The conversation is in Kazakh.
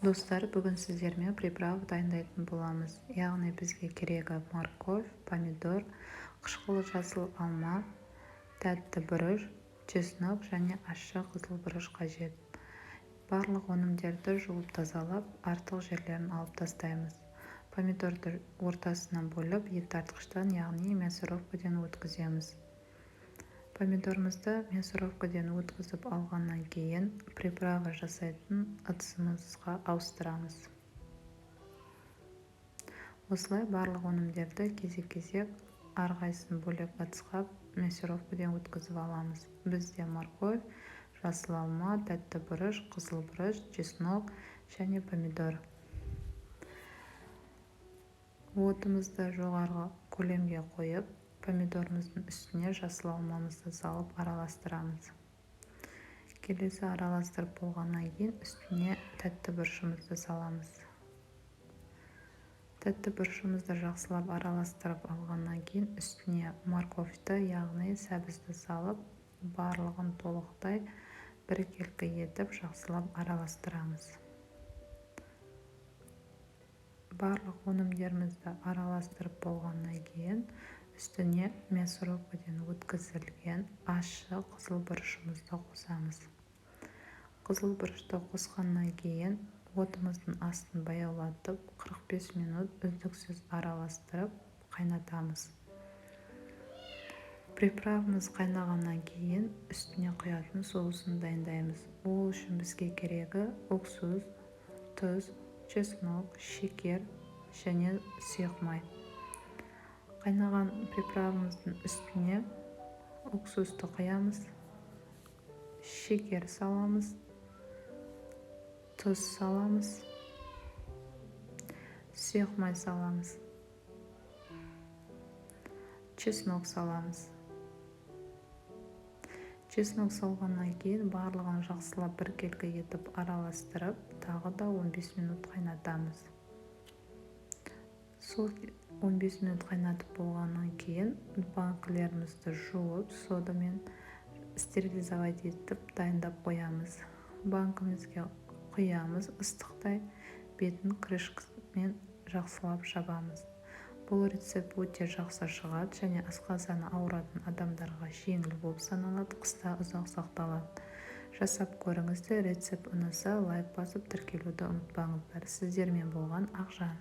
Достар, бүгін сіздермен приправа дайындайтын боламыз. Яғни бізге керегі морковь, помидор, қышқыл жасыл алма, тәтті бұрыш, чеснок және ащы қызыл бұрыш қажет. Барлық өнімдерді жуып тазалап, артық жерлерін алып тастаймыз. Помидорды ортасынан бөліп, ет тартқыштан, яғни мясорубкадан өткіземіз. Помидорымызды мясорубкадан өткізіп алғаннан кейін приправа жасайтын ыдысымызға ауыстырамыз. Осылай барлық өнімдерді кезек-кезек, әрқайсысын бөлек ыдысқа мясорубкадан өткізіп аламыз. Бізде морковь, жасыл алма, тәтті бұрыш, қызыл бұрыш, чеснок және помидор. Отымызды жоғарғы көлемге қойып, помидорымыздың үстіне жасыл алмамызды салып араластырамыз. Келесі араластырып болғаннан кейін үстіне тәтті бұрышымызды саламыз. Тәтті бұрышымызды жақсылап араластырып алғаннан кейін үстіне морковьті, яғни сәбізді салып, барлығын толықтай біркелкі етіп жақсылап араластырамыз. Барлық өнімдерімізді араластырып болғаннан кейін үстіне мясорубкадан өткізілген ащы қызыл бұрышымызды қосамыз. Қызыл бұрышты қосқаннан кейін отымыздың астын баяулатып, 45 минут үздіксіз араластырып қайнатамыз. Приправамыз қайнағаннан кейін үстіне құятын соусын дайындаймыз. Ол үшін бізге керегі уксус, тұз, чеснок, шекер және сұйық май. Қайнаған приправамыздың үстіне уксусты құямыз, шекер саламыз, тұз саламыз, сұйық май саламыз, чеснок саламыз. Чеснок салғаннан кейін барлығын жақсылап біркелкі етіп араластырып, тағы да 15 минут қайнатамыз. Сол 15 минут қайнатып болғаннан кейін банкілерімізді жуып, содамен стерилизовать етіп дайындап қоямыз. Банкімізге құямыз ыстықтай, бетін крышкамен жақсылап жабамыз. Бұл рецепт өте жақсы шығады және асқазаны ауыратын адамдарға жеңіл болып саналады, қыста ұзақ сақталады. Жасап көріңіздер. Рецепт ұнаса, лайк басып, тіркелуді ұмытпаңыздар. Сіздермен болған Ақжан.